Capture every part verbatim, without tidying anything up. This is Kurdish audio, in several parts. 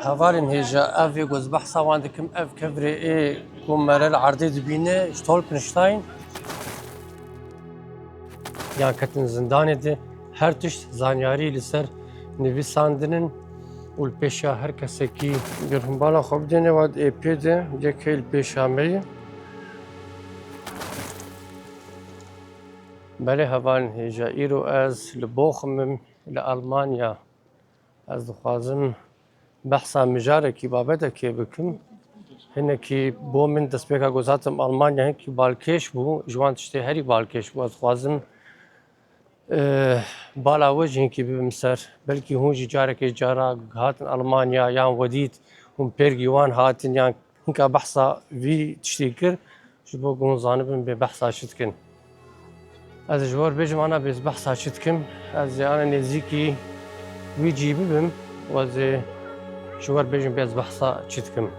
Hevalên hêja, ev ê ku ez behsa wan dikim, ev kevirê ê ku mere li erdê dibîne, Stolpenstein. Yan ketin zindanê de, her tişt zanyarî li ser nivîsandin in û li pêşiya her kesekî ger hûn bala xwe bidêne, wat ê pê de yekê li pêşiya me ye. Belê hevalên hêja, îro ez li Bochum im, li Almanya. Ez dixwazim behsa mijarekî, babetekê bikim. Hinekî bo min destpêka ku ez hatim Almanya hinekî balkêş bû, ji wan tiştê herî balkêş bû. Ez dixwazim, eh, bala we jî hinkî bibim ser. Belkî hûn jî carekê cara hatin Almanya yan we dît, hûn pêrgî wan hatin yan hinka behsa vî tiştî kir, ji bo ku hûn zanibin bê behsa çi dikin. Ez ê ji we re bêjim ana bê ez behsa çi dikim, ez ê ana nêzîkî wî cî bibim û ez ê ji we re bêjim bê ez behsa çi dikim.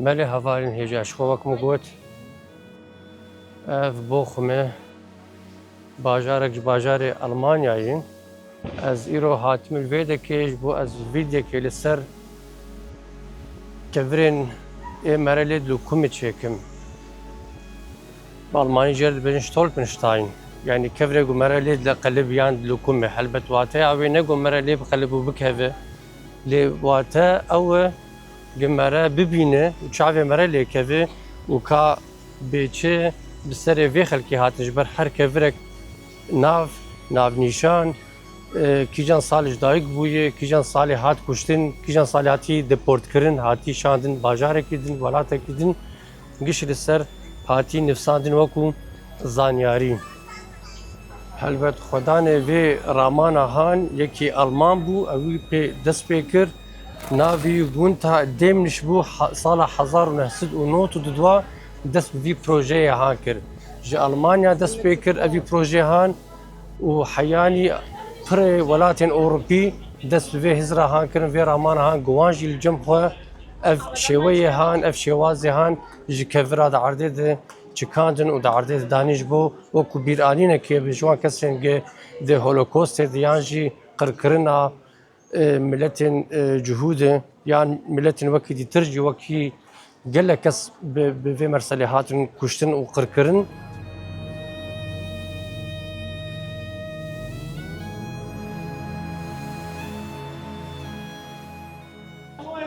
Belê hevalên hêja, ji xwe wek min got, ev Boxum e, bajarek ji bajarê Almanyayê. Ez îro hatim li vê dekê ji bo ez vîdyekê li ser kevirên ê mere lê dilûkimê çêkim. Bi almanî jê re dibêjin Stolpenstein. Yanî kevirê ku mere lê diqelib yan dilûkime. Helbet wateya wê ne ku mere lê biqelib û bikeve. Lê wate ew e, ku mere bibîne û çavê mere lê keve û ka bê çi bi serê vê xelkê hatin, ji ber her kevirek nav, navnîşan, e, kîjan salê ji dayik bûye, kîjan salê hat kuştin, kîjan salê hatî deportkirin, hatî şandin bajarekî din, welatekî din, giş li ser hatî nivsandin wekû zanyarî. Helbet xwedanê vê ramana han yekî Alman bû, ew wî pê dest pê kir. Navî Gunther Demnig bû, ha-, sala hezar û neh sed û nod û dua dest bi vî projeyê han kir. Ji Almanya dest pê kir ev vî projeyê han û heyanî pirê welatên Ewropî dest bi vê hizra han kirin, vê ramana han, ku wan jî li cem xwe ev şêweyê han, ev şêwazê han ji kevira di erdê de çikandin û di erdê de danî ji bo wekû bîranînekê bi ji wan kesên ge di Holokostê de yan jî qirkirina, e, miletên, e, Cihûdê yan miletên wekî dîtir jî wekî gelek kes bi, bi vê merselê hatin kuştin û qirkirin.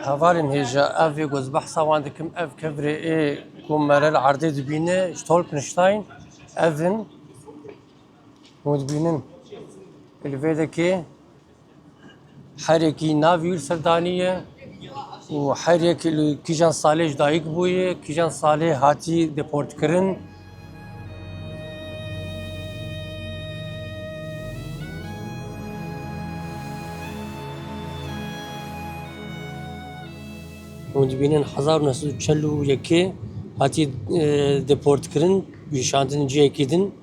Hevalên hêja, ev ê ku ez behsa wan dikim, ev kevirê ê ku mere li erdê dibîne, Stolpenstein, ev in. Hûn dibînin, li vê dekê herekî navî wî li ser danî ye û her yek li kîjan salê ji dayik bûye, kîjan salê hatî deportkirin. Hûn dibînin hezar û neh sed û çel û yekê hatî, e, deportkirin, şandin cihekî din.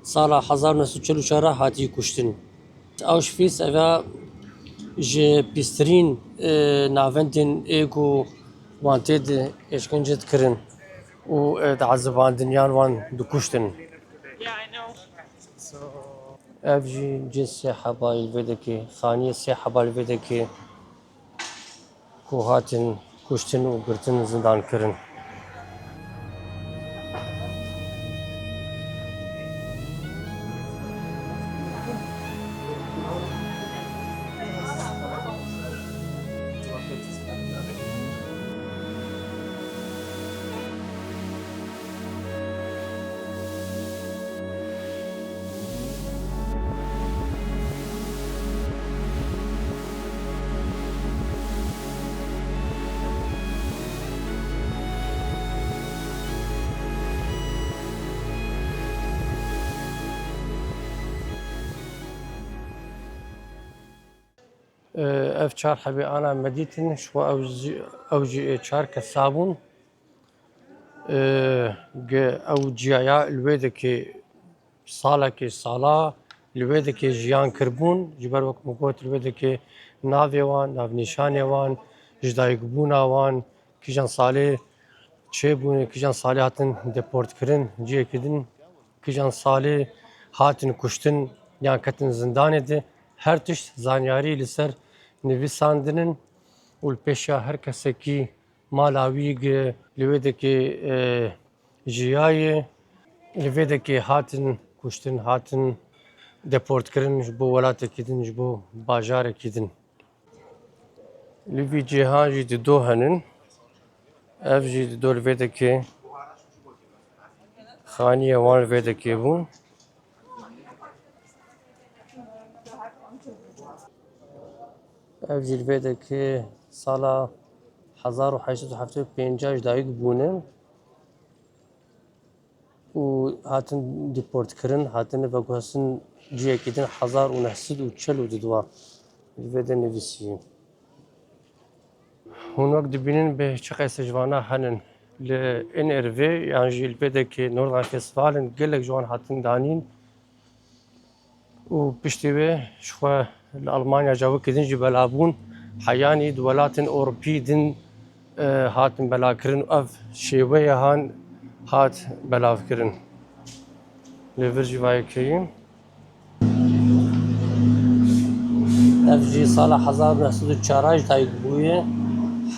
Sala hezar û neh sed û çel û çar hatî kuştin. Auschwitz eva ji pîstirîn, e, navendên ê ku wan tê de êşkence dikirin û, e, diezibandin yan wan dikuştin. Ev jî cê sê heba li vê dekê, xaniyê sê heba li vê dekê ku hatin kuştin û girtin, zindan kirin. Ev çar hebê ana me dîtin, ji xwe ew jî, ew jî ê çar kesa bûn. Ge ew ciyaya li wê dekê salekê sala li vê dekê jiyan kiribûn. Ji ber wek min got, li vê dekê navê wan, navnîşanê wan, ji dayikbûna wan, kîjan salê çêbûne, kîjan salê hatin deportkirin ciyekî din, kîjan salê hatin kuştin yan ketin zindanê de, her tişt zanyarî li ser nivîsandin in û li pêşiya her kesekî mala wî gi li wê dekê, e, jiyaye, li vê dekê hatin kuştin, hatin deportkirin ji bo welatekî din, ji bo bajarekî din. Li vî cêhan jî dido henin. Ev jî dido li vê dekê xaniye wan li vê dekê bûn. Ev jî li vê dekê sala hezar û heşt sed û heftê û pênc ji dayik bûne û hatin deportkirin, hatine veguhestin ciyekî din hezar û neh sed û çel û du de li vê de nivîsî. Hûn wek dibînin bê çi qese ji vana henin. Li N R V yan jî li vê dekê Nordrhein-Westfalen gelek ji wan hatin danîn û piştî wê ji xwe li Almanya cawikî din jî bela bûn. Heyanî di welatên Ewropî din, e, hatin belakirin û ev şêweye han hat belavkirin. Li vir jî va yekeyî. Ev jî sala hezar û neh sed û çar ji dayik bûye.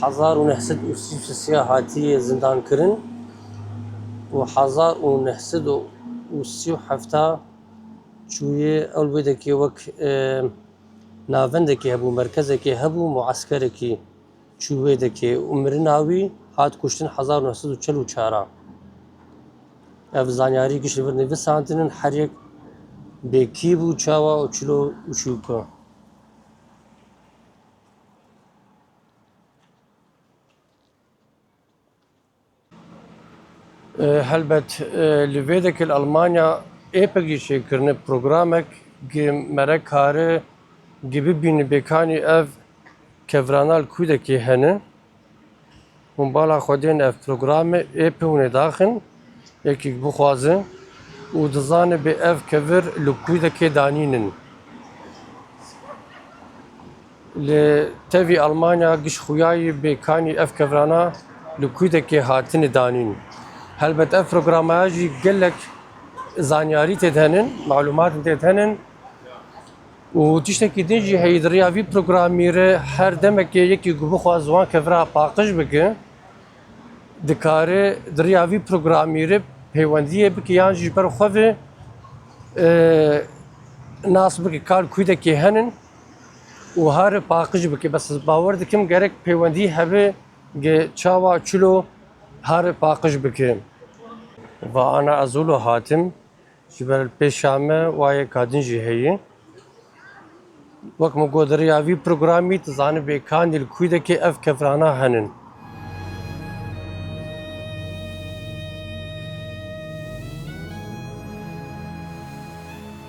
Hezar û neh sed û sî û sê hatiye zindan kirin û hezar û neh sed û sî û heft çûye ew li vê dekê wek, e, navendekê hebû, merkezekê hebû, mueskerekî çû wê dekê û mirina wî hat kuştin hezar û neh sed û çel û çar. Ev zanyarî giş li vir nivîsandinin, her yek bê kî bû, çawa û çilo û çûka. E, helbet, e, li vê dekê li Almanya êpek jî çêkirine programek gi mere kare gi bibîne bêkanî ev kevirana li kûdekê hene. Hûn bala xwe dên ev programê êpê hûn ê daxin, yekî bixwaze û dizane bê ev kevir li kûdekê danînin. Li tevî Almanya giş xuyayî bê kanî ev kevirana li kûdekê hatine danîn. Helbet ev programaya jî gelek zanyarî tê de henin, malûmat tê de henin û tiştekî din jî heyî di riya vî programî re her demekê yekî ku bixwaz wan kevira paqij bike, dikare di riya vî programî re peywendiyê bike yan jî ji ber xwe ve, e, nas bike ka li kûdekê henin û hare paqij bike. Bes ez bawer dikim gerek peywendî hebe ge çawa çilo hare paqij bike. Va ana ez wilo hatim. Ji ber pêşa me wayeka din jî heye. Wek min got, di riya vî programî tu zanibê kanî li kûdekê ev kevirana henin.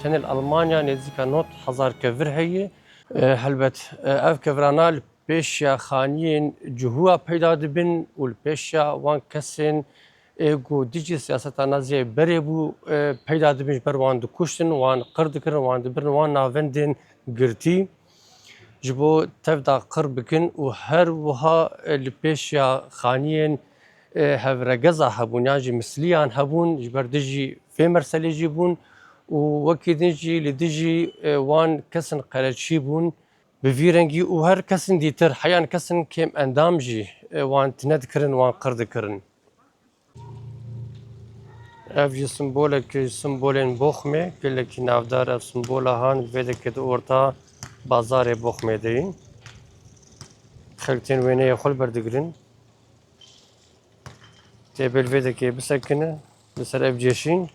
Tenê li Almanya nêzîka nod hezar kevir heye. E, helbet, e, ev kevirana li pêşiya xaniyên cihûa peyda dibin û li pêşiya wan kesên ê ku dijî siyaseta naziyê berê bû, e, peyda dibin, ji ber wan dikuştin, wan qir dikirin, wan dibirin wan navendên girtî. Ji bo tev de qir bikin û her wiha, e, li pêşiya xaniyên, e, hevregeza hebûn yan jî misliyan hebûn, ji ber dijî vê merselê jî bûn û wekî din jî li dijî, e, wan kesin qereçî bûn. Bi vî rengî û her kesin dîtir, heyan kesin kêm endam jî, e, wan tine dikirin, wan qir dikirin. Ev jî simbolek ji simbolên Boxmê, gelekî navdar ev simbola han, vê dekê di orta bazarê Boxmê de yî. Xelk tên wêneyê xwe li ber digirin. Tê bê li vê dekê bisekine, li ser ev cêşîn.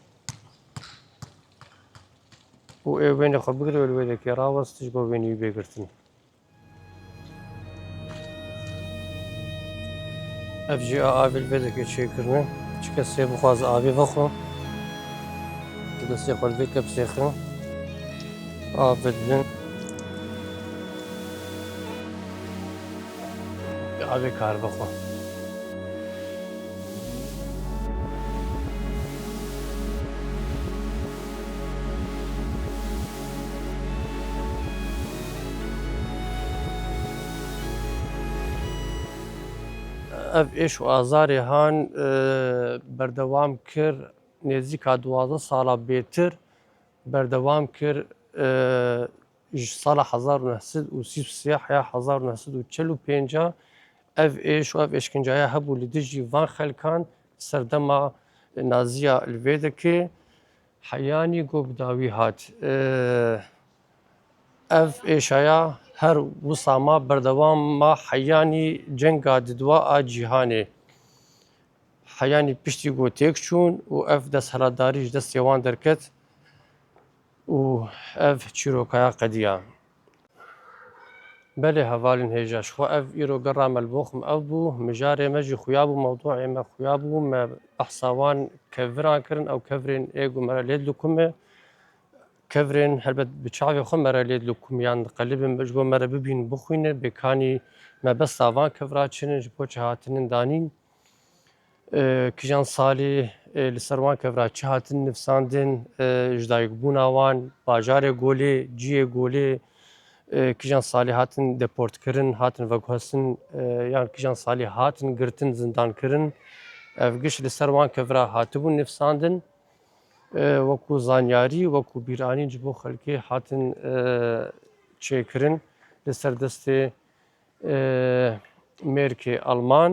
Û ê wênê xwe bigire û li wê dekê rawest ji bo wênî wî bê girtin. Ev jî a avê li vê dekê çêkirine. Çi kesê bixwaze avê vexwe, di destê xwe li vê kepsê xwe av vedidin. Avê kar vexwe. Ev êş û azarê han e, berdewam kir, nêzîka duwazdeh sala bêtir berdewam kir. E, ji sala hezar û neh sed û sî û sê heya hezar û neh sed û çel û pênc ev êş û ev êşkencaya hebû li dijî van xelkan, serdema naziya li vê dekê heyanî go bi dawî hat. E, ev êşaya her wisa ma berdewam ma heyanî cenga didwa a cîhanê. Heyanî piştî ku têk çûn û ev desthilatdarî ji destê wan derket û ev çîrokaya qediya. Belê hevalên hêja, ji xwe ev îro gera me li Boxim ev bû, mijarê me jî xuya bû, mewdûê me xuya bû, me behsa wan keviran kirin, ew kevirên ê ku me re lê dilukume. Kevirên helbet bi çavê xwe me re lê dilukumiyan, diqelibin ji bo me re bibînin, bixwînin, bêkanî mebesta van kevira çi ne, ji bo çi hatinin danîn. E, kijan salî e, li ser wan kevira çi hatin nivsandin, e, ji dayikbûna wan, bajarê Golê, ciyê Golê, e, kijan salî hatin deportkirin, hatin veguhestin, e, yan kijan salî hatin girtin, zindankirin. Ev giş li ser wan kevira hatibûn nivsandin. E, wekû zanyarî, wekû bîranîn ji bo xelkê hatin e, çêkirin li ser destê e, mêrkê Alman,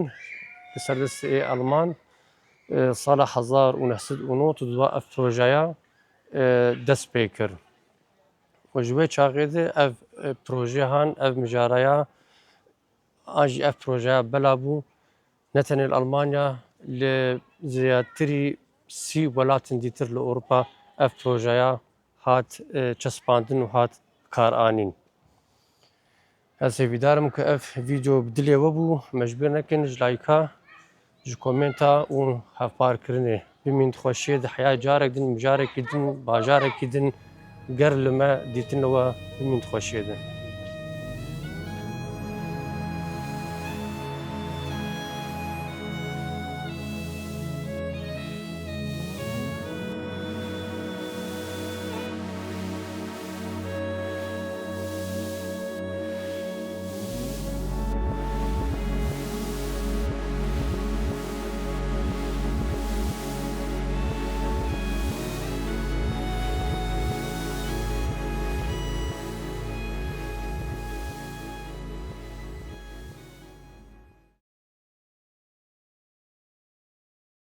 li ser destê ê Alman, e, sala hezar û neh sed û nod û dua ev projeya e, dest pê kir. Û ji wê çaxê de ev e, proje han, ev mijaraya an jî ev projeya bela bû. Ne tenê li Almanya, li zêdetirî sî welatên dîtir li Ewropa ev projeya hat e, çespandin û hat karanîn. Ez hêvîdar im ku ev vîdeo bi dilê we bû. Me ji bîr nekin ji layka, ji komenta û hevparkirinê. Bimîn di xweşiyê de, heya carek din, mijarekî din, bajarekî din, ger li me dîtin li we, bimîn di xweşiyê de.